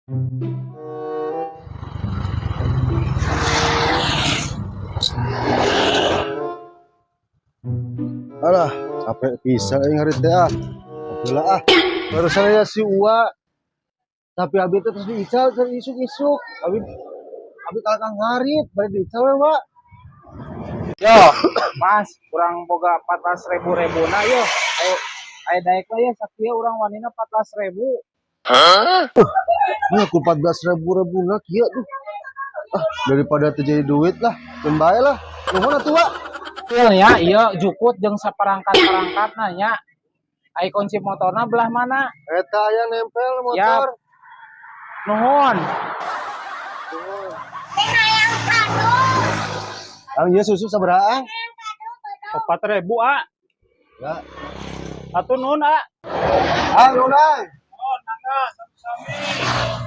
Alah, capek pisan aing ngarit teh ah. Heula ah. Barusan aya si Uwa. Tapi abi teh terus diical terus isuk-isuk. Abi abi kalahka ngarit bari diical we, Wak. Yo, Mas, kurang boga 14 ribu rebuna yo. Ayo, ayo daek lah ya, sakieu urang wanina 14 ribu. Ini aku 14 ribu rebuna kieu tuh. Ah, daripada terjadi duit lah, keun bae lah. Nuhun atuh, Wak. Iya ya, iya jukut jeung saperangkat-perangkatna nya. Ai kunci motorna belah mana? Eta aya nempel motor. Nuhun. Ang ieu susu sabaraha? 4 ribu, ah. Ya. Atuh nuhun, ah. Ah, nuhun, ah. Oh, mangga, sami-sami.